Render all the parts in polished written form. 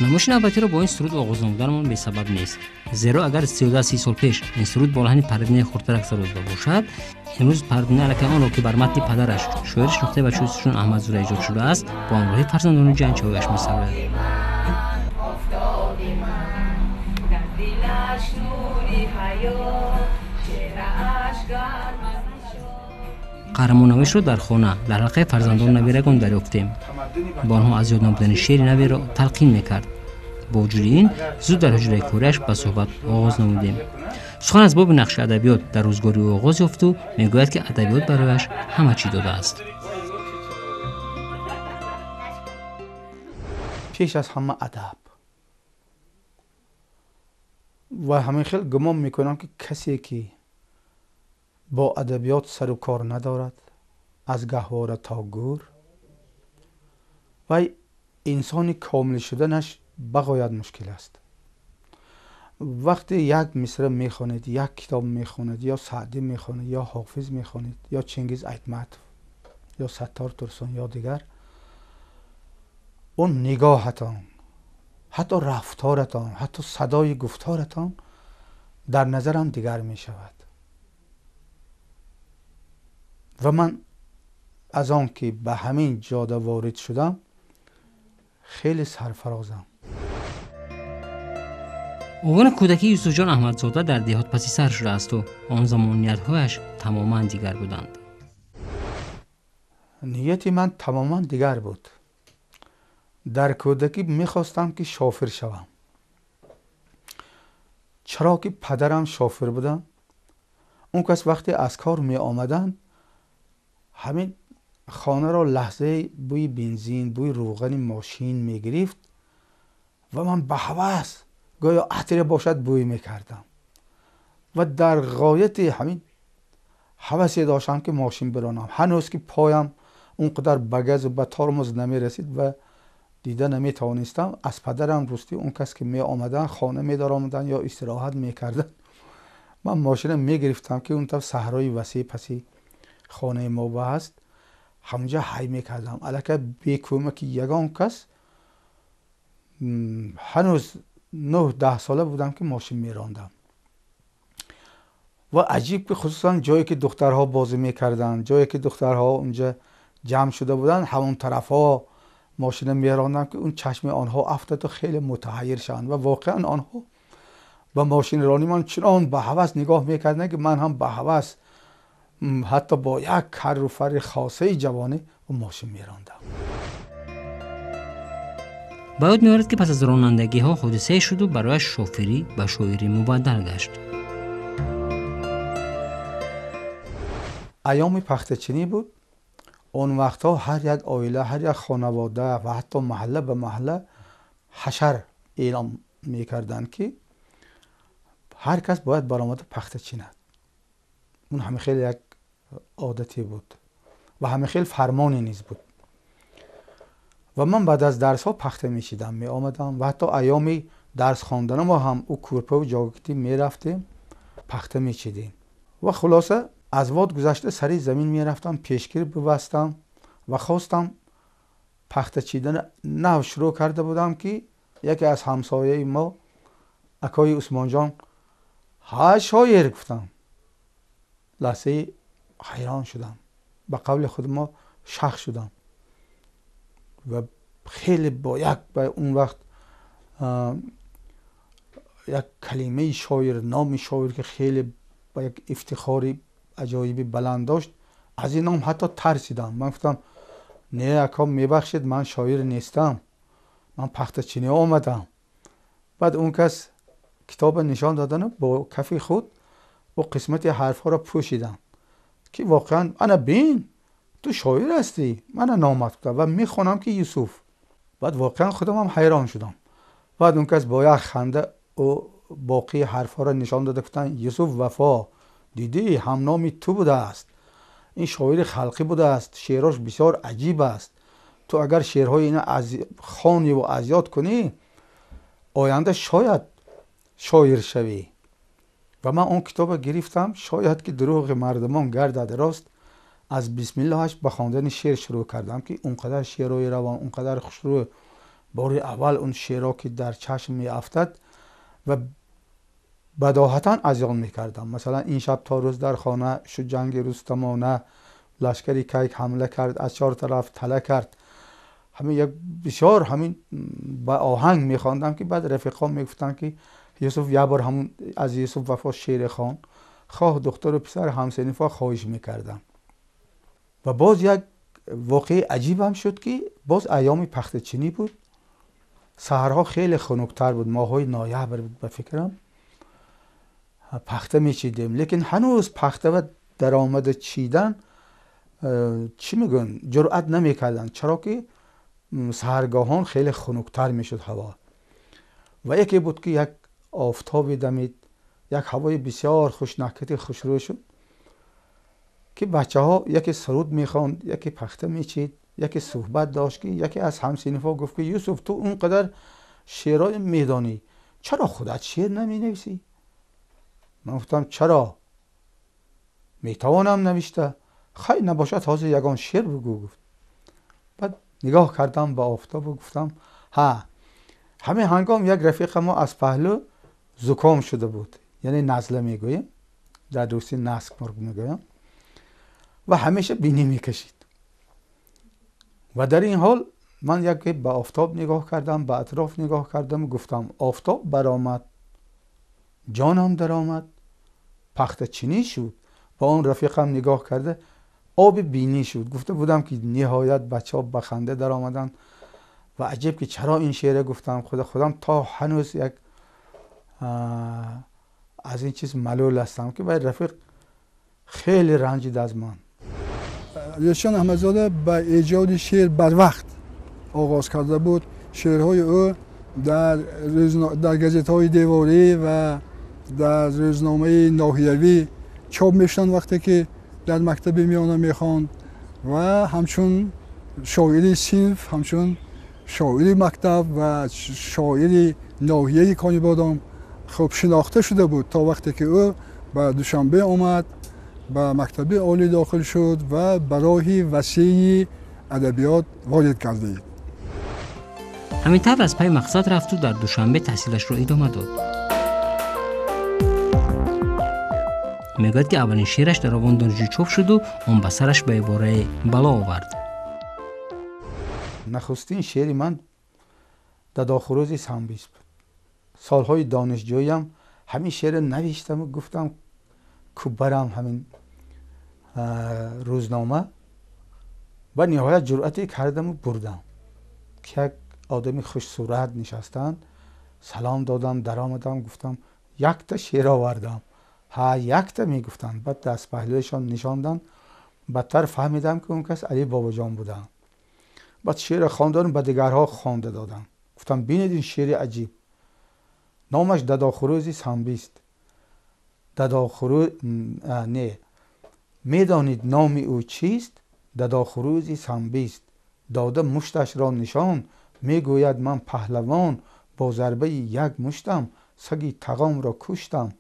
Намоиши навбатиро бо ин суруд оғоз намуданамон бесабаб нест, зеро агар зиёда аз 30 сол пеш ин суруд бо лаҳни Парвинаи хурдтарак садо дода бошад, имрӯз Парвина аллакай онро, ки бар матни падараш, шоири шинохтаи бачаи Юсуфҷон Аҳмадзода эҷод шудааст, бо ҳамроҳии фарзандону ҷанчаҳояш месарояд. Қаҳрамоннамоишро дар хона дар ҳалқаи фарзандону набирагон дарёфтем. Бо онҳо аз ёд намудани шеъри наверо талқин мекард. Бо вуҷуди ин, зуд дар ҳуҷраи кориаш ба суҳбат оғоз намудем. Сухан аз боби нақши адабиёт дар рӯзгори ӯ оғоз ёфту мегӯяд, ки адабиёт барояш ҳама чӣ додааст. Пеш аз ҳама адаб. Ва ҳамин хел гумон мекунам, ки касе ки бо адабиёт сару кор надорад, аз гаҳвора то гӯр, вай инсони комил шуданаш бағоят мушкил аст. Вақте як мисра мехонед, як китоб мехонед, ё Саъдӣ мехонед, ё Ҳофиз мехонед, ё Чингиз Айтматов, ё Саттор Турсун, ё дигар, он нигоҳатон, ҳатто рафторатон, ҳатто садои гуфторатон дар назарам дигар мешавад. Ва ман аз он ки ба ҳамин ҷода ворид шудам, хеле сарфарозам. Овони кӯдакии Юсуфҷон Аҳмадзода дар деҳот паси сар шудаасту он замон ниятҳояш тамоман дигар буданд. Нияти ман тамоман дигар буд. Дар кӯдакӣ мехостам, ки шофир шавам, чаро ки падарам шофир буданд. Он кас вақте аз кор меомаданд, ҳамин хонаро лаҳзаи бӯи бензин, бӯи рӯғани мошин мегирифт ва ман ба ҳавас гӯё атре бошад бӯй мекардам ва дар ғояти ҳамин ҳавасе доштам, ки мошин биронам. Ҳанӯз ки поям он қадар ба газу ба тормоз намерасид ва дида наметавонистам, аз падарам рӯстӣ он кас ки меомаданд, хона медаромаданд ё истироҳат мекарданд, ман мошина мегирифтам, ки он тараф саҳрои васеъ паси хонаи мо ба ҳаст, ҳамонҷа ҳай мекардам. Аллакай бекӯмаки ягон кас, ҳанӯз 9-10 сола будам, ки мошин мерондам. Ва аҷиб ки хусусан ҷое ки духтарҳо бозӣ мекарданд, ҷое ки духтарҳо унҷа ҷамъ шуда буданд, ҳамон тарафҳо мошина мерондам, ки он чашми онҳо афтаду хеле мутаҳайир шаванд. Ва воқеан онҳо ба мошинронӣ ман чунон ба ҳавас нигоҳ мекарданд, ки ман ҳам ба ҳавас, ҳатто бо як карру фарри хосаи ҷавонӣ мошин мерондам. Ба ёд меорад, ки пас аз ронандагиҳо ҳодисае шуду барояш шофирӣ ба шоирӣ мубаддал гашт. Айёми пахтачинӣ буд. Он вақтҳо ҳар як оила, ҳар як хонавода ва ҳатто маҳалла ба маҳалла ҳашар эълом мекарданд, ки ҳар кас бояд баромада пахта чинад. Он ҳама хеле як одате буд ва ҳама хеле фармоне низ буд. Ва ман баъд аз дарсҳо пахта мечидам, меомадам ва ҳатто айёми дарс хонданамо ҳам ӯ кӯрпаву ҷогитӣ мерафтем, пахта мечидем. Ва хулоса аз вод гузашта сари замин мерафтам, пешгир бибастам ва хостам пахта чидана нав шурӯъ карда будам, ки яке аз ҳамсояи мо, акои Усмонҷон, ҳа шоир гуфтам. Лаҳзаи ҳайрон шудам, ба қавли худ мо шах шудам ва хеле бо як ба он вақт як калимаи шоир, номи шоир, ки хеле ба як ифтихори аҷоиби баланд дошт, аз ин ном ҳатто тарсидам. Ман гуфтам: не ака, мебахшед, ман шоир нестам, ман пахтачинӣ омадам. Баъд он кас китоба нишон додану бо кафи худ ӯ қисмати ҳарфҳоро пӯшидам, ки воқеан ана бин, ту шоир ҳастӣ, мана номат гуфтам ва мехонам, ки Юсуф. Баъд воқеан худам ҳам ҳайрон шудам. Баъд он кас бо як ханда ӯ боқии ҳарфҳоро нишон дода, гуфтанд: Юсуф Вафо, дидӣ, ҳамноми ту будааст, ин шоири халқӣ будааст, шеърош бисёр аҷиб аст, ту агар шеърҳои ина хониву аз ёд кунӣ, оянда шояд шоир шавӣ. Ва ман он китобро гирифтам, шояд ки дурӯғи мардумон гардад рост, аз бисмиллоҳаш ба хондани шеър шурӯъ кардам, ки он қадар шеърҳои равон, он қадар хушрӯ Бори аввал он шеъро ки дар чашм меафтад ва бадоҳатан аз ён мекардам. Масалан, ин шаб то рӯз дар хона шуд ҷанги рустамона, лашкари кайк ҳамла кард, аз чор тараф тала кард. Ҳамин як бисёр ҳамин ба оҳанг мехондам, ки баъд рафиқон мегуфтанд, ки Юсуф, як бор ҳамун аз Юсуф Вафо шеъре хон. Хоҳ духтару писар, ҳамсинфҳо хоҳиш мекардам. Ва боз як воқеаи аҷибам шуд, ки боз айёми пахтачинӣ буд, саҳарҳо хеле хунуктар буд, моҳҳои ноябр буд ба фикрам. Пахта мечидем, лекин ҳанӯз пахта ва даромада чидан, чӣ мегӯянд, ҷуръат намекарданд, чаро ки саҳаргоҳон хеле хунуктар мешуд ҳаво. Ва яке буд, ки як офтобе дамид, як ҳавои бисёр хушнакати хушрӯ шуд, ки бачаҳо яке суруд мехонд, яке пахта мечид, яке суҳбат дошт, ки яке аз ҳамсинфҳо гуфт, ки Юсуф, ту он қадар шеърҳо медонӣ, чаро худат шеър наменависӣ? Ман гуфтам, чаро, метавонам навишта. Хай, набошад, ҳозир ягон шеър бигӯ, гуфт. Баъд нигоҳ кардам ба офтобу гуфтам, ҳа. Ҳамин ҳангом як рафиқа мо аз паҳлӯ зуком шуда буд, яъне назла мегӯем, дар русӣ насморк мегӯям, ва ҳамеша бинӣ мекашид. Ва дар ин ҳол ман яке ба офтоб нигоҳ кардам, ба атроф нигоҳ кардам, гуфтам: офтоб баромад, ҷонам даромад, пахтачинӣ шуд. Ба он рафиқам нигоҳ карда, оби бинӣ шуд. Гуфта будам, ки ниҳоят бачаҳо ба ханда даромаданд. Ва аҷиб, ки чаро ин шеъре гуфтам, худам то ҳанӯз як аз ин чиз малул ҳастам, ки вай рафиқ хеле ранҷид аз ман. Юсуфҷон Аҳмадзода ба эҷоди шеър барвақт оғоз карда буд. Шеърҳои ӯ дар газетҳои деворӣ ва дар рӯзномаи ноҳиявӣ чоп мешуданд, вақте ки дар мактаби миёна мехонд, ва ҳамчун шоири синф, ҳамчун шоири мактаб ва шоири ноҳияи Конибодом хуб шинохта шуда буд, то вақте ки ӯ ба Душанбе омад, ба мактаби олӣ дохил шуд ва ба роҳи васеи адабиёт ворид гардид. Ҳамин тавр аз пайи мақсад рафту дар Душанбе таҳсилашро идома дод. Мегӯяд, ки аввалин шеъраш дар овони донишҷӯ чоп шуду он ба сараш ба ибораи бало овард. Нахустин шеъри ман «Дадохурӯзи самбис» буд. Солҳои донишҷӯям ҳамин шеърро навиштаму гуфтам, ку барам ҳамин рӯзнома. Ва ниҳоят ҷуръате кардаму бурдам, ки як одами хушсурат нишастанд. Салом додам, даромадам, гуфтам, якта шеър овардам. Ҳа, якта, мегуфтанд. Баъд дастпаҳлӯяшон нишонданд, бадтар фаҳмидам, ки он кас Али Бобоҷон буданд. Баъд шеърро хондам, ба дигарҳо хонда додам, гуфтам, бинед, ин шеъри аҷиб, номаш «Дадохурӯзи самбист». Дадохурӯ не, медонид номи ӯ чист? Дадохурӯзи самбист. Дода мушташро нишон, мегӯяд, ман паҳлавон, бо зарбаи як муштам саги тағомро куштам.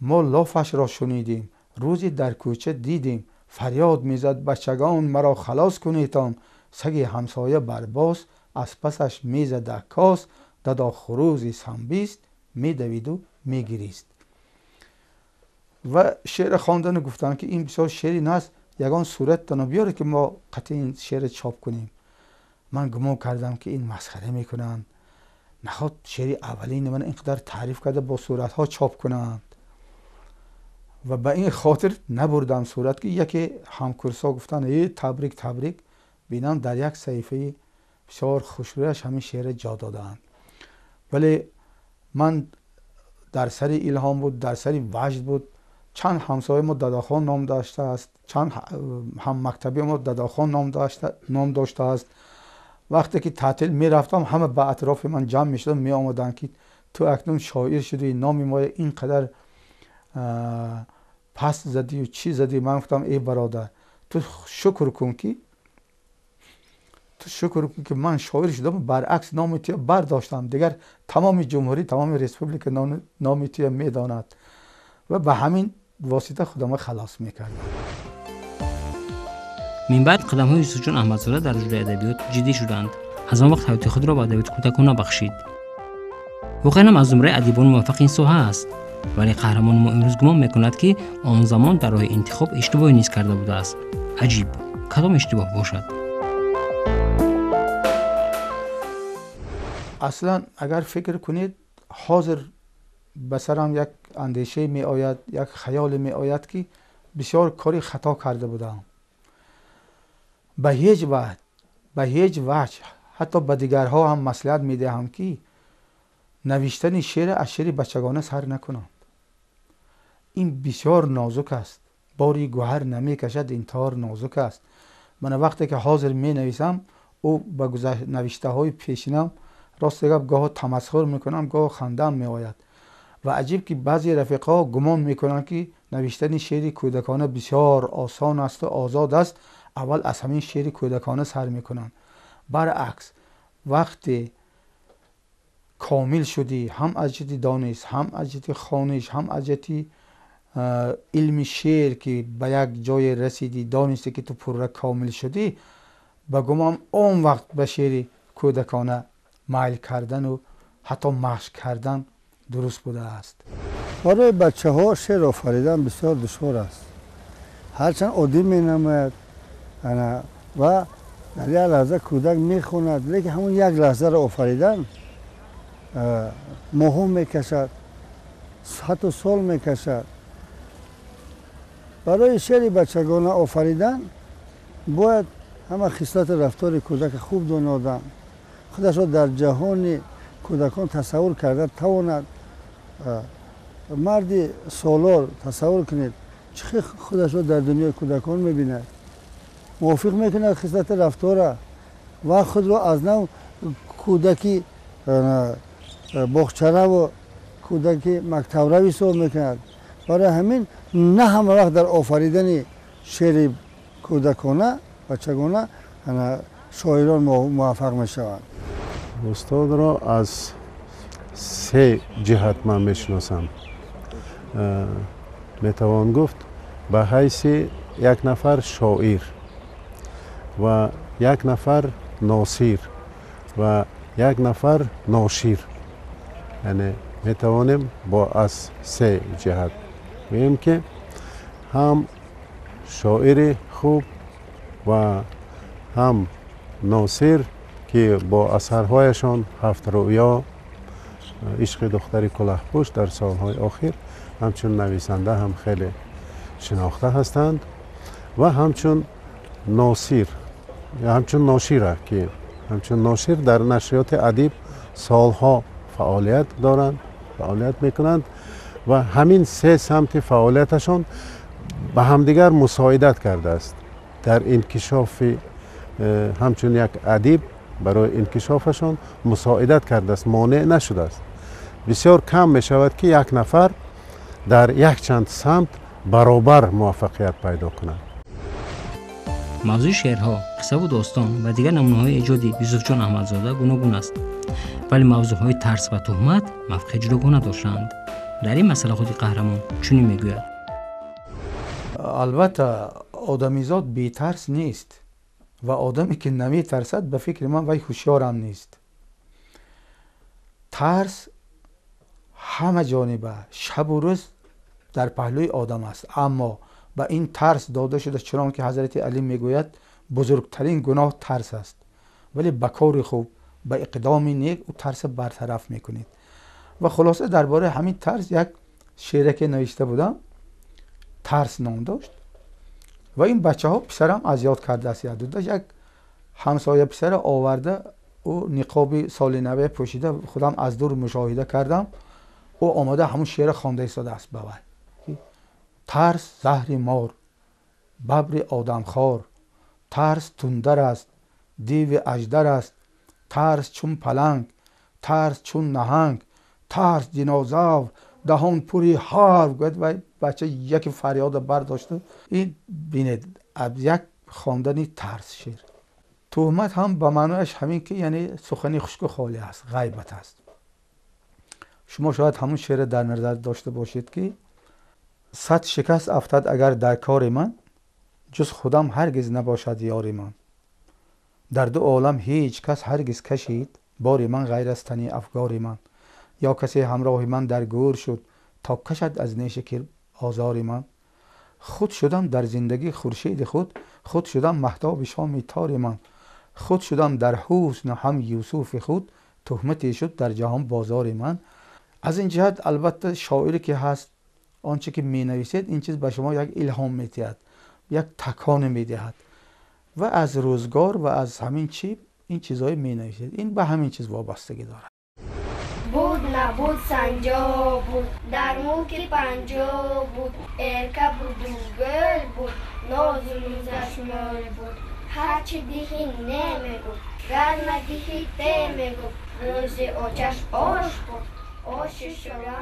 Мо лофашро шунидем, рӯзе дар кӯча дидем, фарёд мезад, бачагон, маро халос кунедон. Саги ҳамсоя Барбос аз пасаш мезад аккос. Дадохурӯзи самбист медавиду мегирист. Ва шеърро хондану гуфтанд, ки ин бисёр шеъри наст, ягон сураттона биёред, ки мо қатъи ин шеърро чоп кунем. Ман гумон кардам, ки ин масхара мекунанд, наход шеъри аввалини ман ин қадар таъриф карда, бо суратҳо чоп кунанд. Ва ба ин хотир набурдам сурат, ки яке ҳамкурсҳо гуфтанд, э, табрик, табрик. Бинам, дар як саҳифаи бисёр хушрӯяш ҳамин шеърро ҷо додаанд. Вале ман дар сари илҳом буд, дар сари ваҷд буд. Чанд ҳамсояи мо Дадахон ном доштааст, чанд ҳаммактабии мо Дадахон ном доштааст. Вақте ки таътил мерафтам, ҳама ба атрофи ман ҷамъ мешуданд, меомаданд, ки ту акнун шоир шудӣ, номи моро ин қадар паст задию чӣ задӣ. Ман гуфтам, эй бародар, ту шукр кун, ки ман шоир шудам, баръакс номи туя бардоштам, дигар тамоми ҷумҳурӣ, тамоми республика номи туя медонад. Ва ба ҳамин восита худамро халос мекардам. Минбаъд қадамҳои Юсуфҷон Аҳмадзода дар ҳуҷраи адабиёт ҷиддӣ шуданд. Аз он вақт ҳаёти худро ба адабиёти кӯдакона бахшид. Воқеан ҳам аз зумраи адибони муваффақи ин соҳа аст, вале қаҳрамони мо имрӯз гумон мекунад, ки он замон дар роҳи интихоб иштибоҳе низ карда будааст. Аҷиб, кадом иштибоҳ бошад? Аслан агар фикр кунед, ҳозир ба сарам як андешае меояд, як хаёле меояд, ки бисёр кори хато карда будам. Ба ҳеҷ ваҷҳ ҳатто ба дигарҳо ҳам маслиҳат медиҳам, ки навиштани шеър аз шеъри бачагона сар накунанд. Ин бисёр нозук аст, бори гӯҳар намекашад, ин тор нозук аст. Ман вақте ки ҳозир менависам, ӯ ба навиштаҳои пешинам рости гап гоҳо тамасхур мекунам, гоҳо хандам меояд. Ва аҷиб ки баъзе рафиқҳо гумон мекунанд, ки навиштани шеъри кӯдакона бисёр осон асту озод аст, аввал аз ҳамин шеъри кӯдакона сар мекунанд. Баръакс, вақте комил шудӣ, ҳам аз ҷиҳати дониш, ҳам аз ҷиҳати хониш, ҳам аз ҷиҳати илми шеър, ки ба як ҷое расидӣ, донисте ки ту пурра комил шудӣ, ба гумон он вақт ба шеъри кӯдакона майл кардану ҳатто машқ кардан дуруст будааст. Барои бачаҳо шеър офаридан бисёр душвор аст. Ҳарчанд оддӣ менамояд ва дар як лаҳза кӯдак мехонад, лекин ҳамон як лаҳзаро офаридан моҳҳо мекашад, ҳатто сол мекашад. Барои шеъри бачагона офаридан бояд ҳама хислати рафтори кӯдака хуб донодан, худашро дар ҷаҳони кӯдакон тасаввур карда тавонад. Марди солор тасаввур кунед, чӣ хел худашро дар дунёи кӯдакон мебинад, мувофиқ мекунад хислати рафтора ва худро аз нав кӯдаки боғчараву кӯдаки мактабрав ҳисоб мекунад. Барои ҳамин на ҳама вақт дар офаридани шеъри кӯдакона, бачагона шоирон муваффақ мешаванд. Устодро аз се ҷиҳат ман мешиносам. Метавон гуфт ба ҳайси як нафар шоир ва як нафар носир ва як нафар ношир. Яъне метавонем бо аз се ҷиҳат гӯем, ки ҳам шоири хуб ва ҳам носир, ки бо асарҳояшон ҳафт рӯё, ишқи духтари кулаҳпӯш дар солҳои охир ҳамчун нависанда ҳам хеле шинохта ҳастанд ва ҳамчун носир, ҳамчун ношира, ки ҳамчун ношир дар нашриёти адиб солҳо фаъолият доранд, фаъолият мекунанд ва ҳамин се самти фаъолияташон ба ҳамдигар мусоидат кардааст дар инкишофи ҳамчун як адиб барои инкишофашон мусоидат кардааст, монеъ нашудааст. Бисёр кам мешавад, ки як нафар дар якчанд самт баробар муваффақият пайдо кунад. Мавзӯи шеърҳо, қиссаву достон ва дигар намунаҳои эҷоди Юсуфҷон Аҳмадзода гуногун аст, вале мавзӯъҳои тарс ва туҳмат мавқеи ҷудогона доштаанд. Дар ин масъала худи қаҳрамон чунин мегӯяд: албатта одамизод бетарс нест ва одаме ки наметарсад, ба фикри ман вай ҳушёрам нест. Тарс ҳама ҷониба шабу рӯз дар паҳлӯи одам аст, аммо ба ин тарс дода шуда, чунон ки ҳазрати Алӣ мегӯяд, бузургтарин гуноҳ тарс аст, вале ба кори хуб, ба иқдоми нек ӯ тарса бартараф мекунед. Ва хулоса дар бораи ҳамин тарс як шеъре навишта будам, тарс ном дошт ва ин бачаҳо писарам аз ёд кардааст. Ядудаш як ҳамсоя писара оварда, ӯ ниқоби соли наве пӯшида, худам аз дур мушоҳида кардам, ӯ омода ҳамун шеъра хонда истодааст ба вай. Тарс заҳри мор, бабри одамхор, тарс тундар аст, диви аждар аст, тарс чун паланг, тарс чун наҳанг, тарс динозавр, даҳон пури ҳарф. Гӯяд вай бача яке фарёда бардошта. Ин бинед, аз як хондани тарс шеър. Туҳмат ҳам ба маънояш ҳамин ки яъне сухани хушку холӣ аст, ғайбат аст. Шумо шояд ҳамун шеъра дар назар дошта бошед, ки сад шикаст афтад агар дар кори ман, ҷуз худам ҳаргиз набошад ёри ман. Дар ду олам ҳеҷ кас ҳаргиз кашид бори ман ғайр аз тани афгори ман. Ё касе ҳамроҳи ман дар гӯр шуд то кашад аз неши кир озори ман. Худ шудам дар зиндагӣ хуршеди худ, худ шудам маҳтоби шоми тори ман. Худ шудам дар ҳусну ҳам юсуфи худ, туҳмате шуд дар ҷаҳон бозори ман. Аз ин ҷиҳат албатта шоире ки ҳаст, он чӣ ки менависед, ин чиз ба шумо як илҳом медиҳад, як таконе медиҳад ва аз рӯзгор ва аз ҳамин чӣ ин чизҳое менависед, ин ба ҳамин чиз вобастагӣ дорад. Буд набуд санҷоб буд, дар мулки панҷоб буд, эрка буду гӯл буд, нозу нузаш мӯл буд. Ҳарчи диҳӣ не мегуфт, гар надиҳӣ те мегуфт, рӯзи очаш ош буд.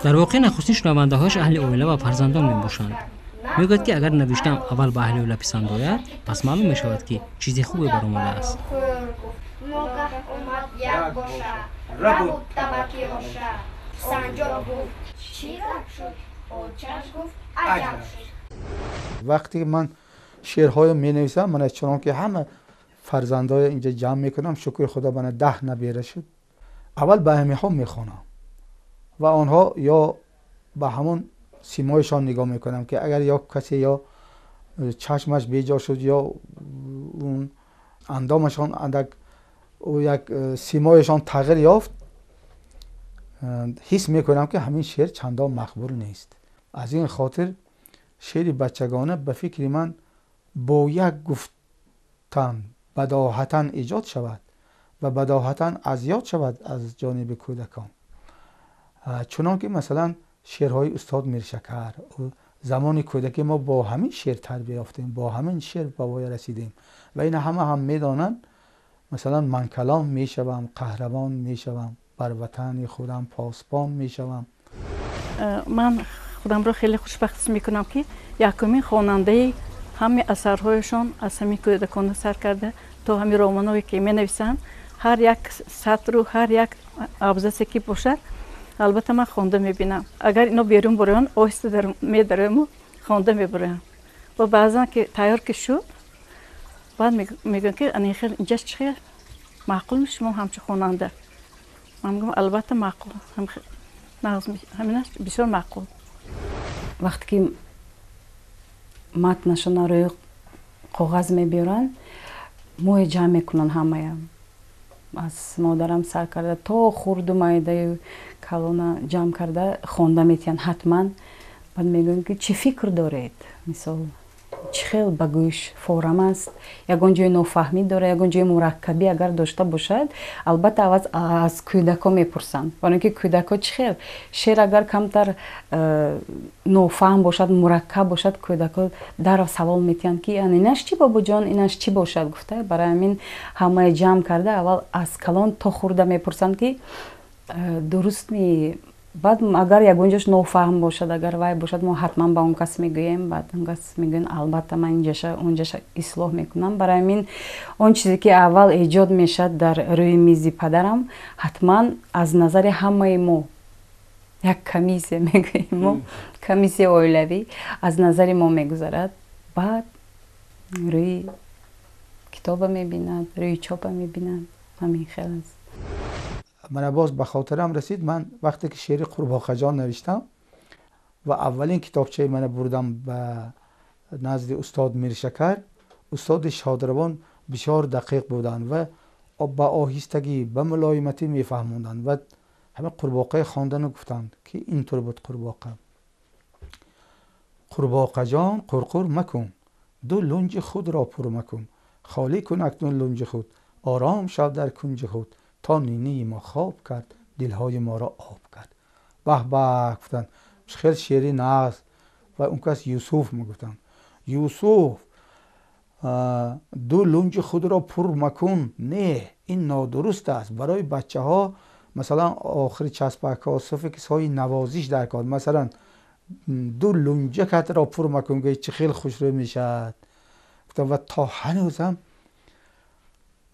Дар воқеъ нахустин шунавандаҳояш аҳли оила ва фарзандон мебошанд. Мегӯяд, ки агар навиштаам аввал ба аҳли оила писанд ояд, пас маълум мешавад, ки чизи хубе баромадааст. Ногаҳ омад як боша, рабуд табаки оша. Санҷоб гуфт, чӣ гап шуд? Очаш гуфт, аҷаб шуд. Вақте ман шеърҳоро менависам, ман чунон ки ҳама фарзандҳоро инҷа ҷамъ мекунам, шукри худо мана 10 набера шуд, аввал ба ҳамиҳо мехонам ва онҳо ё ба ҳамон симоишон нигоҳ мекунам, ки агар ё касе ё чашмаш беҷо шуд ё он андомашон андак як симоишон тағйир ёфт, ҳис мекунам, ки ҳамин шеър чандон мақбул нест. Аз ин хотир шеъри бачагона ба фикри ман бо як гуфтан бадоҳатан эҷод шавад ва бадоҳатан аз ёд шавад аз ҷониби кӯдакон. Чунон ки масалан шеърҳои устод Миршакар, замони кӯдакӣ мо бо ҳамин шеър тарбия ёфтем, бо ҳамин шеър ба воя расидем ва ина ҳама ҳам медонанд. Масалан, ман калом мешавам, қаҳрамон мешавам, бар ватани худам посбон мешавам. Ман худамро хеле хушбахт ҳис мекунам, ки якумин хонандаи ҳамаи асарҳояшон аз ҳамин кӯдакона сар карда то ҳамин романҳое ки менависанд, ҳар як сатру ҳар як абзасе ки бошад, албатта ман хонда мебинам. Агар ино берун буроянд, оҳиста медарояму хонда мебуроям. Ва баъзан ки тайёр ки шуд, баъд мегӯям, ки ана хел инҷаш чӣ хел маъқул шумо ҳамчун хонанда? Ман мегӯям, албатта маъқул, ҳаминаш бисёр маъқул. Вақте ки матнашона рӯи коғаз мебиёранд, мӯе ҷамъ мекунанд ҳамая, аз модарам сар карда то хурду майдаю калона ҷамъ карда хонда метиҳанд ҳатман. Баъд мегӯям, ки чӣ фикр доред, мисол, чӣ хел ба гӯш форам аст, ягон ҷои нофаҳмӣ дорад, ягон ҷои мураккабӣ агар дошта бошад, албатта аввал аз кӯдако мепурсанд, барои ин ки кӯдако чӣ хел шеър агар камтар нофаҳм бошад, мураккаб бошад, кӯдако дарав савол метиҳанд, ки инаш чӣ, бобоҷон, инаш чӣ бошад гуфта. Барои ҳамин ҳамаи ҷамъ карда аввал аз калон то хурда мепурсанд, ки дуруст ми. Баъд агар ягон ҷош нофаҳм бошад, агар вай бошад, мо ҳатман ба он кас мегӯем. Баъд он кас мегӯянд, албатта ман инҷаша онҷаша ислоҳ мекунам. Барои ҳамин он чизе ки аввал эҷод мешавад дар рӯи мизи падарам, ҳатман аз назари ҳамаи мо, як комиссия мегӯем мо, комиссияи оилавӣ, аз назари мо мегузарад, баъд рӯи китоба мебинад, рӯи чопа мебинад. Ҳамин хел аст. Мана боз ба хотирам расид, ман вақте ки шеъри Қурбоқаҷон навиштам ва аввалин китобчаи мана бурдам ба назди устод Миршакар, устоди шодравон бисёр дақиқ буданд ва ба оҳистагӣ, ба мулоиматӣ мефаҳмонданд ва ҳамин қурбоқаи хондану гуфтанд, ки интур буд қурбоқа. Қурбоқаҷон, қурқур макун, ду лунҷи худро пур макун, холӣ кун акнун лунҷи худ, ором шав дар кунҷи худ, то нинии мо хоб кард, дилҳои моро об кард. Баҳ баҳ, гуфтанд, хел шеъри нағз. Ва он кас Юсуф мегуфтанд, Юсуф, ду лунҷи худро пур макун, не, ин нодуруст аст. Барои бачаҳо масалан охири часпакҳо, суффиксҳои навозиш дар кор, масалан ду лунҷакатро пур макун, гӯй чӣ хел хушрӯ мешавад. Ва то ҳанӯзам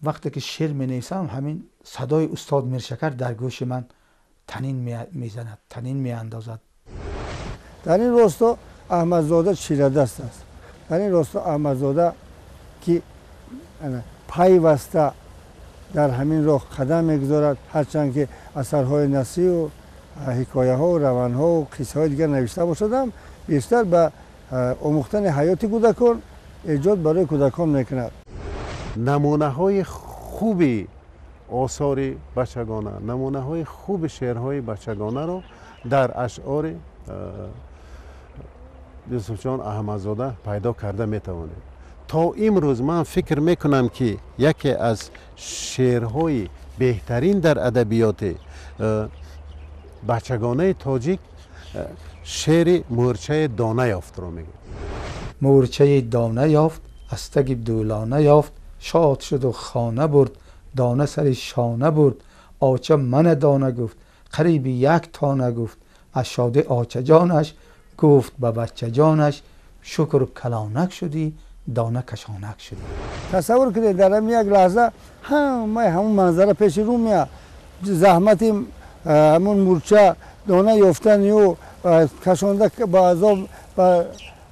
вақте ки шеър менависам, ҳамин садои устод Миршакар дар гӯши ман танин мезанад, танин меандозад. Дар ин росто Аҳмадзода чирадаст аст. Дар ин росто Аҳмадзода ки пайваста дар ҳамин роҳ қадам мегузорад, ҳарчанд ки асарҳои насрию ҳикояҳо, равандҳо, қиссаҳои дигар навишта бошадам, бештар ба омӯхтани ҳаёти кӯдакон эҷод барои кӯдакон мекунад. Намунаҳои хуби осори бачагона, намунаҳои хуби шеърҳои бачагонаро дар ашъори Юсуфҷон Аҳмадзода пайдо карда метавонем. То имрӯз ман фикр мекунам, ки яке аз шеърҳои беҳтарин дар адабиёти бачагонаи тоҷик шеъри мӯрчаи дона ёфтро мегӯяд. Мӯрчаи дона ёфт, аз таги дулона ёфт, шод шуду хона бурд, дона сари шона бурд, оча мана дона гуфт, қариби як тона гуфт, аз шоди очаҷонаш гуфт ба бачаҷонаш, шукр калонак шудӣ, дона кашонак шудӣ. Тасаввур кунед, дар ҳамин як лаҳза ҳамаи ҳамун манзара пеши рӯ меяд. Заҳмати ҳамун мӯрча дона ёфтани ӯ, кашонда ба азоб,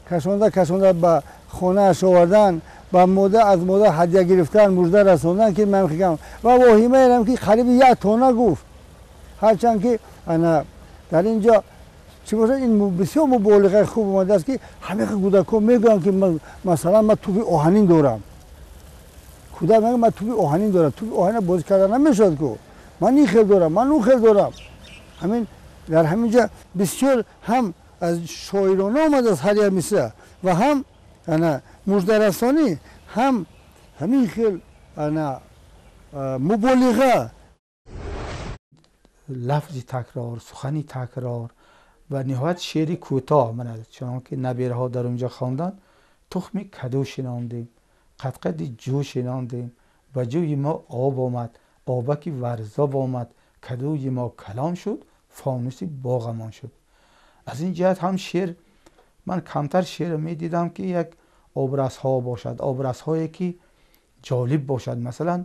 кашонда кашонда ба хонааш овардан, ба мода аз мода ҳадя гирифтан, мужда расондан, ки ман хикам ва воҳимаерам, ки қариби як тона гуфт. Ҳарчанд ки ана дар ин ҷо чӣ бошад, ин бисёр муболиғаи хуб омадааст, ки ҳамаи кӯдакҳо мегӯянд, ки масалан ман тӯби оҳанин дорам. Кӯдак мегӯяд ман тӯби оҳанин дорам, тӯби оҳанин бозӣ карда намешавад ку, ман ин хел дорам, ман он хел дорам. Ҳамин дар ҳамин ҷо бисёр ҳам аз шоирона омадааст ҳар як мисра, ва ҳам ана муждарасонӣ, ҳам ҳамин хел ана муболиға. Лафзи такрор, сухани такрор ва ниҳоят шеъри кӯтоҳ. Мана чунон ки набираҳо дар онҷо хонданд, тухми каду шинондем, қадқади ҷӯ шинондем, ба ҷӯи мо об омад, обаки варзоб омад, кадуи мо калон шуд, фонуси боғамон шуд. Аз ин ҷиҳат ҳам шеър, ман камтар шеърро медидам, ки як образҳо бошад, образҳое ки ҷолиб бошад. Масалан,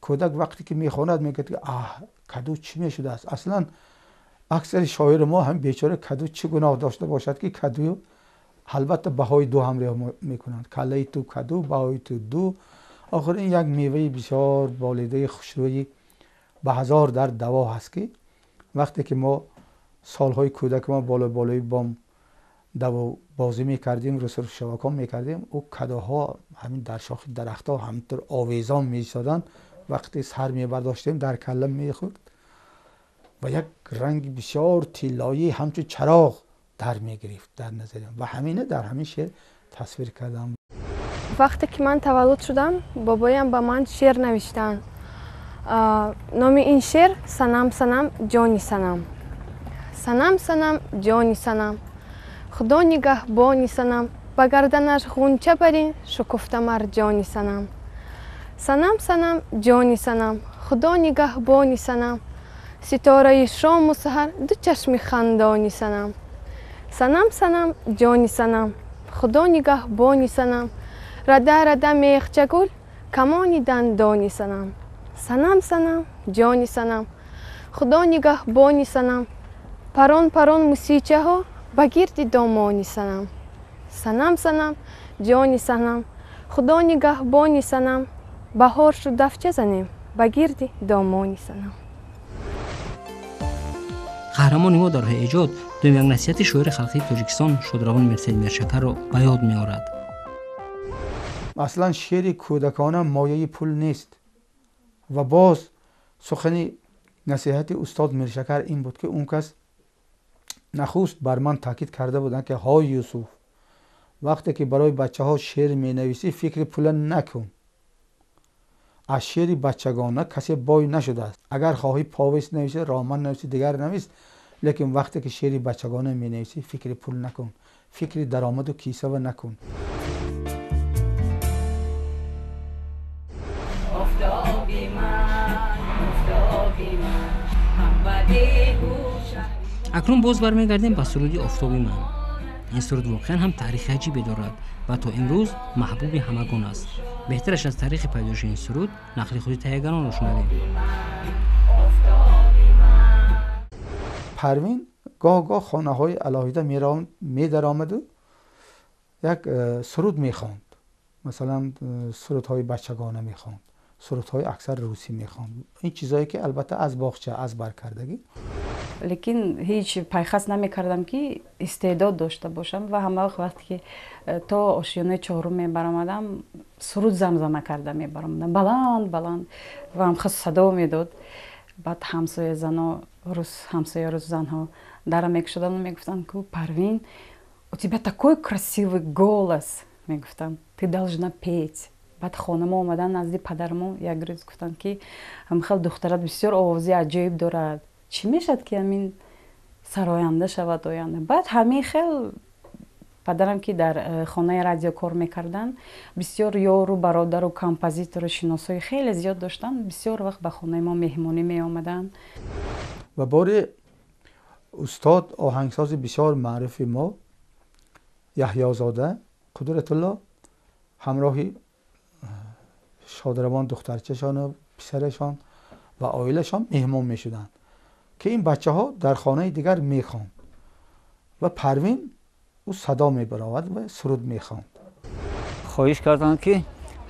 кӯдак вақте ки мехонад, мегӯяд ки аҳ, каду чӣ мешудааст? Аслан аксари шоири мо ҳам бечора каду чӣ гуноҳ дошта бошад, ки каду албатта баҳои ду ҳам мекунанд, каллаи ту каду, баҳои ту ду. Охир ин як меваи бисёр болидаи хушрӯи ба ҳазор дард даво ҳаст, ки вақте ки мо солҳои кӯдаки мо боло болои бом даво бозӣ мекардем, русрушавакон мекардем, ӯ кадоҳо ҳамин дар шохи дарахтҳо ҳаминтур овезон меистоданд. Вақте сар мебардоштем, дар калла мехӯрд ва як ранги бисёр тиллоӣ ҳамчун чароғ дар мегирифт дар назарам, ва ҳамина дар ҳамин шеър тасвир кардам. Вақте ки ман таваллуд шудам, бобоям ба ман шеър навиштанд. Номи ин шеър «Санам, санам, ҷони санам». Санам, санам, ҷони санам, худо нигаҳбони санам, ба гарданаш ғунча барин, шукуфта марҷони санам. Санам, санам, ҷони санам, худо нигаҳбони санам, ситораи шому саҳар, ду чашми хандони санам. Санам, санам, ҷони санам, худо нигаҳбони санам, рада рада мехчагул, камони дандони санам. Санам, санам, ҷони санам, худо нигаҳбони санам, парон парон мусичаҳо ба гирди домони санам. Санам, санам, ҷони санам, худо нигаҳбони санам, баҳор шуд дафча занем ба гирди домони санам. Қаҳрамони мо дар роҳи эҷод дуюм як насиҳати шоири халқии Тоҷикистон шодравон Мирсаид Миршакарро ба ёд меорад. Аслан шеъри кӯдакона мояи пул нест. Ва боз сухани насиҳати устод Миршакар ин буд, ки он кас нахуст бар ман таъкид карда буданд, ки ҳой Юсуф, вақте ки барои бачаҳо шеър менависӣ, фикри пула накун. Аз шеъри бачагона касе бой нашудааст. Агар хоҳӣ повест нависӣ, роман нависӣ, дигар навис, лекин вақте ки шеъри бачагона менависӣ, фикри пул накун, фикри даромаду кисава накун. Акнун боз бармегардем ба суруди «Офтоби ман». Ин суруд воқеан ҳам таърихи аҷибе дорад ва то имрӯз маҳбуби ҳамагон аст. Беҳтараш аз таърихи пайдоиши ин суруд нақли худи таҳиягаронро шунавем. Парвин гоҳ гоҳ хонаҳои алоҳида медаромаду як суруд мехонд, масалан сурудҳои бачагона мехонд, Сурудҳои аксар русӣ мехонд. Ин чизое ки албатта аз боғча аз баркардагӣ. Лекин ҳеҷ пайхас намекардам, ки истеъдод дошта бошам ва ҳама вақт вақте ки то ошёнаи чорум мебаромадам, суруд замзама карда мебаромадам, баланд баланд, ва ҳамхел садо медод. Баъд ҳамсоя зано, рус ҳамсоя рус занҳо дара мекушоданд, мегуфтанд, ку Парвин, у тебя такой красивый голос, мегуфтанд, ты должна петь. Баъд хонамо омадан, назди падармо як рӯз гуфтанд, ки ҳамхел духтарат бисёр овози аҷоиб дорад, чӣ мешавад, ки ҳамин сароянда шавад оянда. Баъд ҳамин хел падарам, ки дар хонаи радио кор мекарданд, бисёр ёру бародару композитору шиносои хеле зиёд доштанд, бисёр вақт ба хонаи мо меҳмонӣ меомаданд. Ва бори устод оҳангсози бисёр маъруфи мо Яҳёзода Қудратулло ҳамроҳи шодравон духтарчашону писарашон ва оилашон меҳмон мешуданд, ки ин бачаҳо дар хонаи дигар мехонд ва Парвин ӯ садо мебаровард ва суруд мехонд. Хоҳиш карданд, ки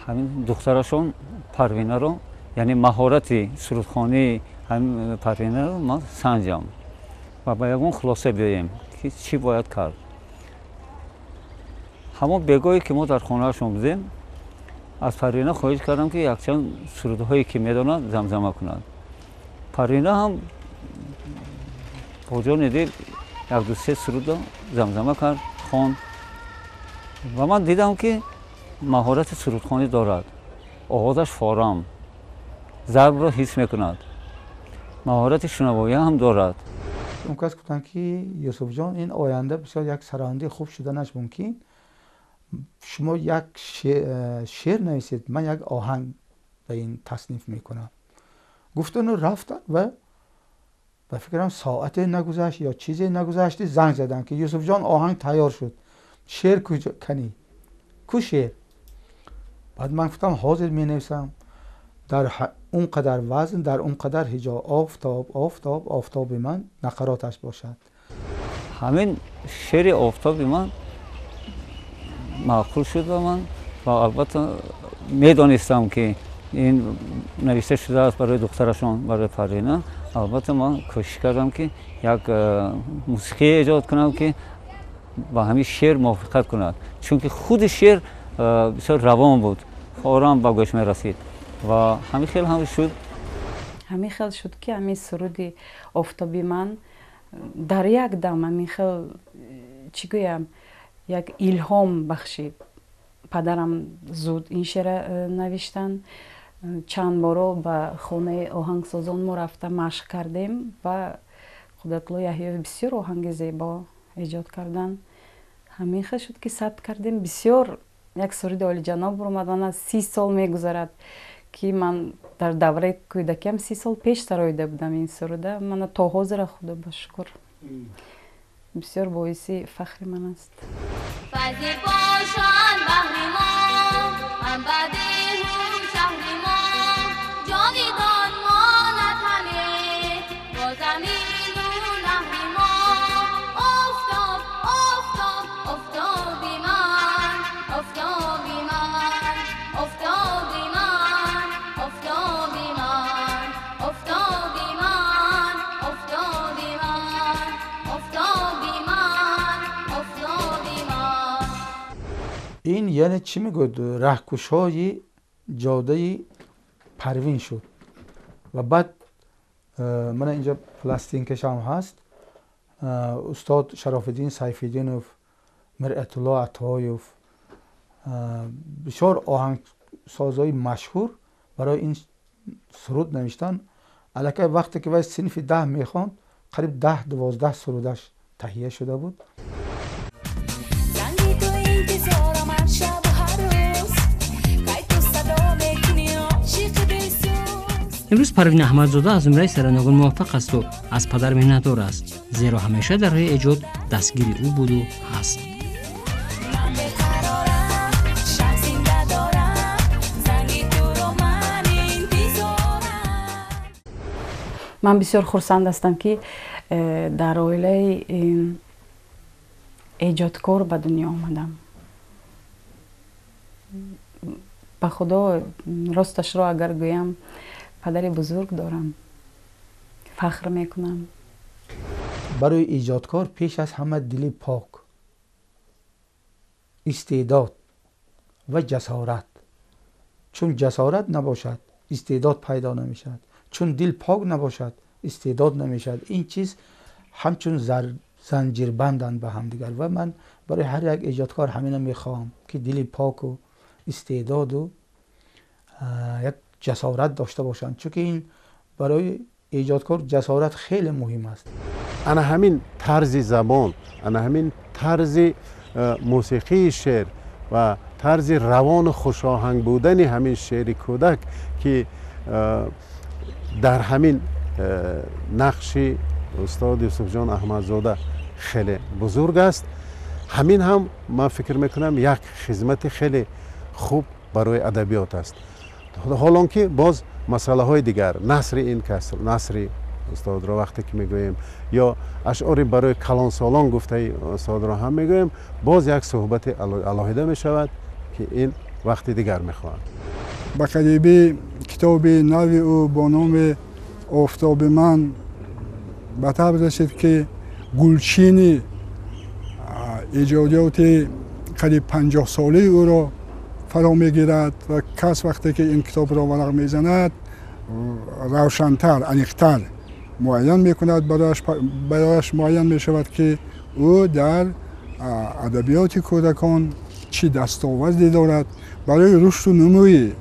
ҳамин духтарашон Парвинаро, яъне маҳорати сурудхонии ҳамин Парвинаро ман санҷам ва ба ягон хулоса биёем, ки чӣ бояд кард. Ҳамон бегоҳе ки мо дар хонаашон будем, аз Парвина хоҳиш кардам, ки якчанд сурудҳое ки медонад, замзама кунад. Парвина ҳам бо ҷони дил як-ду се сурудро замзама кард, хонд ва ман дидам, ки маҳорати сурудхонӣ дорад, овозаш форам, зарбро ҳис мекунад, маҳорати шунавоӣ ҳам дорад. Он кас гуфтанд, ки Юсуфҷон, ин оянда бисёр як сарояндаи хуб шуданаш мумкин, шумо як шеър нависед, ман як оҳанг ба ин тасниф мекунам. Гуфтану рафтанд ва ба фикрам соате нагузашт ё чизе нагузашти, занг заданд, ки Юсуфҷон, оҳанг тайёр шуд, шеър кани, ку шеър? Баъд ман гуфтам, ҳозир менависам, дар он қадар вазн, дар он қадар ҳиҷо, офтоб, офтоб, офтоби ман, нақароташ бошад. Ҳамин шеъри офтоби ман маъқул шуд ба ман ва албатта медонистам, ки ин навишта шудааст барои духтарашон, барои Парвина. Албатта ман кӯшиш кардам, ки як мусиқие эҷод кунам, ки ба ҳамин шеър мувофиқат кунад, чунки худи шеър бисёр равон буд, ором ба гӯш мерасид ва ҳамин хел ҳам шуд. Ҳамин хел шуд, ки ҳамин суруди офтоби ман дар як дам ҳамин хел, чӣ гӯям, як илҳом бахшид. Падарам зуд ин шеъра навиштанд. Чанд боро ба хонаи оҳангсозон мо рафта машқ кардем ва Қудратулло Яҳёев бисёр оҳанги зебо эҷод карданд. Ҳамин хел шуд, ки сабт кардем. Бисёр як суруди олиҷаноб баромад. Ман аз 30 сол мегузарад, ки ман дар давраи кӯдакиам, 30 сол пеш сароида будам ин суруда. Мана то ҳозира, худо ба шукр, бисёр боиси фахри ман аст. Файзи пошон баҳри мо, ҳам ба деҳу шаҳри мо, ҷовидон монад ҳаме бо замину наҳри мо. Офтоб, офтоб, офтоби ман, офтоби ман, офтоби ман, офтоби ман, офтоби ман, офтоби ман, офтоби ман, офтоби ман. Ин яъне чӣ мегӯяд, раҳкушои ҷодаи Парвин шуд. Ва баъд мана инҷо пластинкашам ҳаст, устод Шарофиддин Сайфиддинов, Миръатулло Атоев, бисёр оҳангсозҳои машҳур барои ин суруд навиштан. Аллакай вақте ки вай синфи 10 мехонд, қариб 10-12 сурудаш таҳия шуда буд. Занги ту интизорам ҳар шабу ҳар рӯз, кай ту садо мекунӣ, ошиқи бисӯз. Имрӯз Парвин Аҳмадзода аз зумраи сарояндагон муваффақ асту аз падар миннатдор аст, зеро ҳамеша дар роҳи эҷод дастгири ӯ буду ҳаст. Ман беқарорам, шаб зинда дорам, занги туро ман интизорам. Ман бисёр хурсанд ҳастам, ки дар оилаи эҷодкор ба дунё омадам. Ба Худо, росташро агар гӯям, падари бузург дорам, фахр мекунам. Барои эҷодкор пеш аз ҳама дили пок, истеъдод ва ҷасорат. Чун ҷасорат набошад, истеъдод пайдо намешавад. Чун дил пок набошад, истеъдод намешавад. Ин чиз ҳамчун занҷирбанданд ба ҳамдигар ва ман барои ҳар як эҷодкор ҳамина мехоҳам, ки дили поку истеъдоду як ҷасорат дошта бошанд, чунки ин барои эҷодкор ҷасорат хеле муҳим аст. Ана ҳамин тарзи забон, ана ҳамин тарзи мусиқии шеър ва тарзи равону хушоҳанг будани ҳамин шеъри кӯдак, ки дар ҳамин нақши устод Юсуфҷон Аҳмадзода хеле бузург аст. Ҳамин ҳам ман фикр мекунам як хизмати хеле хуб барои адабиёт аст. Ҳолон ки боз масъалаҳои дигар, насри ин кас, насри устодро вақте ки мегӯем, ё ашъори барои калонсолон гуфтаи устодро ҳам мегӯем, боз як суҳбати алоҳида мешавад, ки ин вақти дигар мехоҳад. Ба қарибӣ китоби нави ӯ бо номи «Офтоби ман» ба таб расид, ки гулчини эҷодиёти қариб 50-солаи ӯро фаро мегирад ва кас вақте ки ин китобро варақ мезанад, равшантар, аниқтар муайян мекунад, барояш муайян мешавад, ки ӯ дар адабиёти кӯдакон чӣ дастоварде дорад, барои рушду нумӯи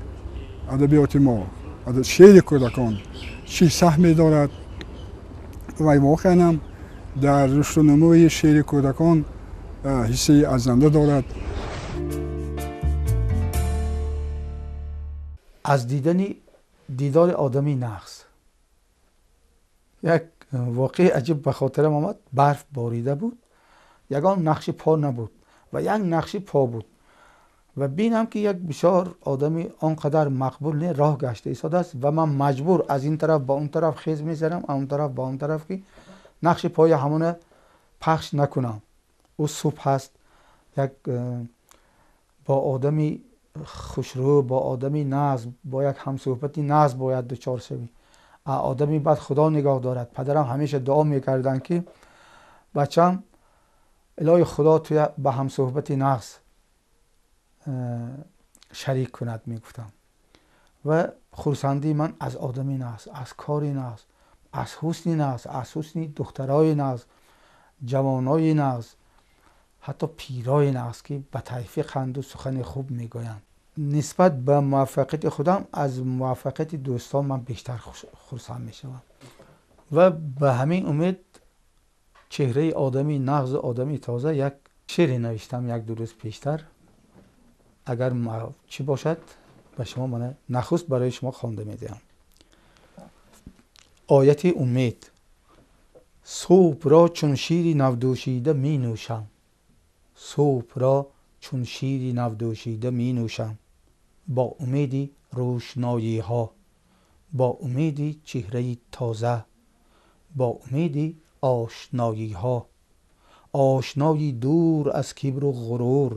адабиёти мо, шеъри кӯдакон чӣ саҳме дорад. Ва воқеан ҳам дар рушду нумӯи шеъри кӯдакон ҳиссаи арзанда дорад. Аз дидани дидори одами нағз як воқеаи аҷиб ба хотирам омад. Барф борида буд, ягон нақши по набуд ва як нақши по буд ва бинам, ки як бисёр одами он қадар мақбул не, роҳ гашта истодааст ва ман маҷбур аз ин тараф ба он тараф хез мезанам, аз он тараф ба он тараф, ки нақши пои ҳамона пахш накунам. Ӯ субҳ ҳаст, як бо одами хушрӯ, бо одами нағз, бо як ҳамсуҳбати нағз бояд дучор шавӣ. Одами бад Худо нигоҳ дорад. Падарам ҳамеша дуо мекарданд, ки бачам, илоҳи Худо туя ба ҳамсуҳбати нағз шарик кунад, мегуфтам. Ва хурсандии ман аз одами нағз, аз кори нағз, аз ҳусни нағз, аз ҳусни духтарои нағз, ҷавонои нағз, ҳатто пирои нағз, ки ба тавфиқанду сухани хуб мегӯянд. Нисбат ба муваффақияти худам аз муваффақияти дӯстон ман бештар хурсанд мешавам ва ба ҳамин умед чеҳраи одами нағзу одами тоза як шеъре навиштам як-ду рӯз пештар. Агар чӣ бошад, ба шумо мана нахуст барои шумо хонда медиҳам. Ояти умед. Субҳро чун шири навдӯшида менӯшам, субҳро чун шири навдӯшида менӯшам, бо умеди рӯшноиҳо, бо умеди чеҳраи тоза, бо умеди ошноиҳо, ошнои дур аз кибру ғурур,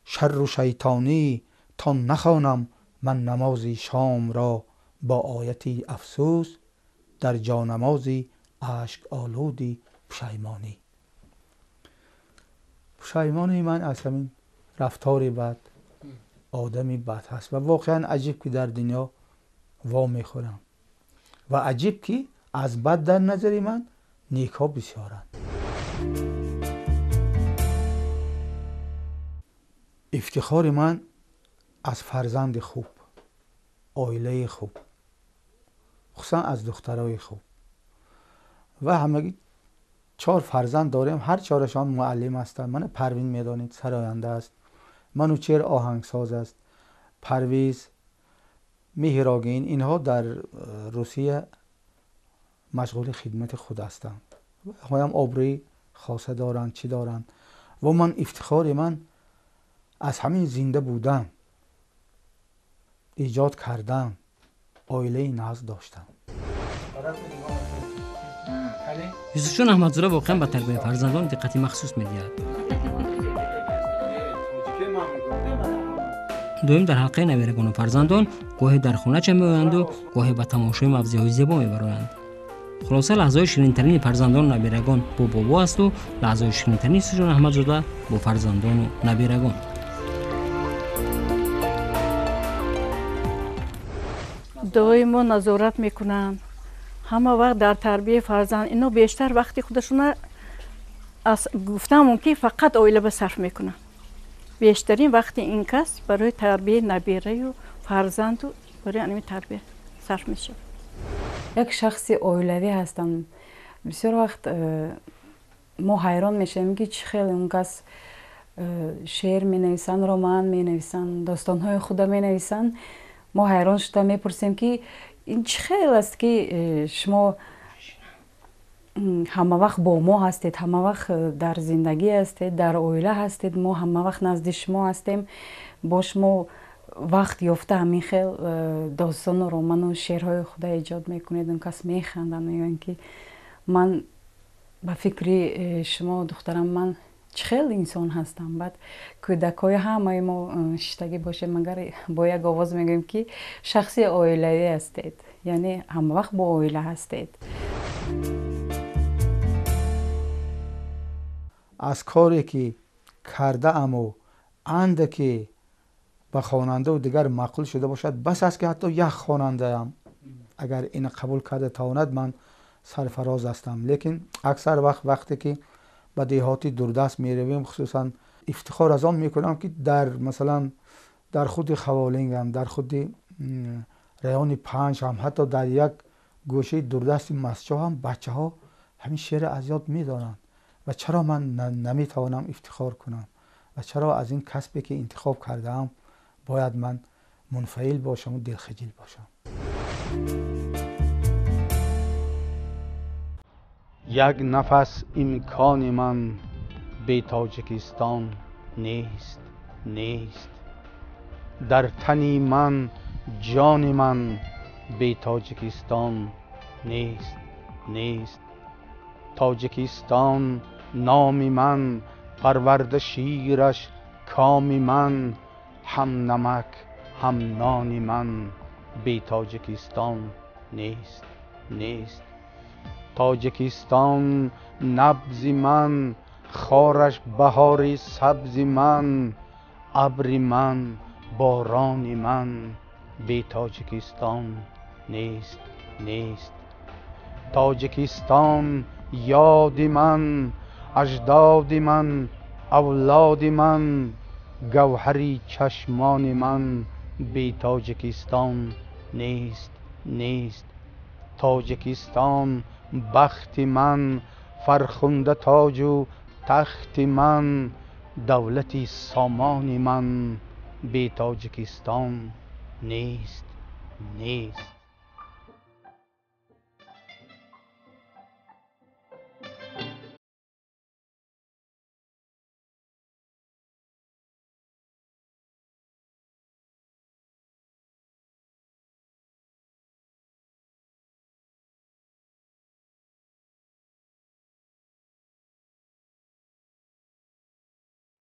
шарру шайтонӣ, то нахонам ман намози шомро бо ояти афсӯс дар ҷонамози ашколуди пушаймонӣ. Пушаймонии ман аз ҳамин рафтори бад, одами бад ҳаст ва воқеан аҷиб, ки дар дунё во мехӯрам ва аҷиб, ки аз бад дар назари ман некҳо бисёранд. Ифтихори ман аз фарзанди хуб, оилаи хуб, хусусан аз духтарои хуб. Ва ҳамагӣ 4 фарзанд дорем, ҳар чорашон муаллим ҳастанд. Мана Парвин медонед, сароянда аст, Манучер оҳангсоз аст, Парвиз, Меҳрогин, инҳо дар Русия машғули хидмати худ ҳастанд. Ҳоям обрӯи хоса доранд, чӣ доранд. Ва ман ифтихори ман аз ҳамин зинда будан, эҷод кардан, оилаи нағз доштан. Юсуфҷон Аҳмадзода воқеан ба тарбияи фарзандон диққати махсус медиҳад. Доим дар ҳалқаи набирагону фарзандон гоҳе дар хонача меоянду, гоҳе ба тамошои мавзеъҳои зебо мебароянд. Хулоса, лаҳзаҳои ширинтарини фарзандону набирагон бо бобо асту лаҳзаҳои ширинтарини Юсуфҷон Аҳмадзода бо фарзандону набирагон. Доимо назорат мекунанд, ҳама вақт дар тарбияи фарзанд. Ино бештар вақти худашона гуфтам мумкин фақат оила ба сарф мекунанд. Бештарин вақти ин кас барои тарбияи набираю фарзанду барои анами тарбия сарф мешавад. Як шахси оилавӣ ҳастам. Бисёр вақт мо ҳайрон мешавем, ки чӣ хел он кас шеър менависанд, роман менависанд, достонҳои худа менависанд. Мо ҳайрон шуда мепурсем, ки ин чӣ хел аст, ки шумо ҳамавақт бо мо ҳастед, ҳамавақт дар зиндагӣ ҳастед, дар оила ҳастед, мо ҳамавақт назди шумо ҳастем, бо шумо вақт ёфта ҳамин хел достону роману шеърҳои худа эҷод мекунед. Он кас механданд, мегӯянд, ки ман ба фикри шумо, духтарам, ман чӣ хел инсон ҳастам? Баъд кӯдакҳои ҳамаи мо шиштагӣ бошем, магар бо як овоз мегӯем, ки шахси оилавӣ ҳастед, яъне ҳамавақт бо оила ҳастед. Аз коре ки кардааму андаке ба хонандаву дигар маъқул шуда бошад, бас аст, ки ҳатто як хонандаам агар ина қабул карда тавонад, ман сарфароз ҳастам. Лекин аксар вақт, вақте ки ба деҳоти дурдаст меравем, хусусан ифтихор аз он мекунам, ки дар масалан дар худи Хаволингам, дар худи райони Панҷ ҳам, ҳатто дар як гӯшаи дурдасти Мастчоҳ ҳам бачаҳо ҳамин шеъра аз ёд медонанд. Ва чаро ман наметавонам ифтихор кунам? Ва чаро аз ин касбе ки интихоб кардаам бояд ман мунфаил бошаму дилхиҷил бошам? Як нафас имкони ман бе Тоҷикистон нест, нест. Дар тани ман ҷони ман бе Тоҷикистон нест, нест. Тоҷикистон номи ман, парварда шираш коми ман, ҳам намак ҳам нони ман бе Тоҷикистон нест, нест. Тоҷикистон набзи ман, хораш баҳори сабзи ман, абри ман, борони ман бе Тоҷикистон нест, нест. Тоҷикистон ёди ман, аҷдоди ман, авлоди ман, гавҳари чашмони ман бе Тоҷикистон нест, нест. Тоҷикистон бахти ман, фархунда тоҷу тахти ман, давлати сомони ман бе Тоҷикистон нест, нест.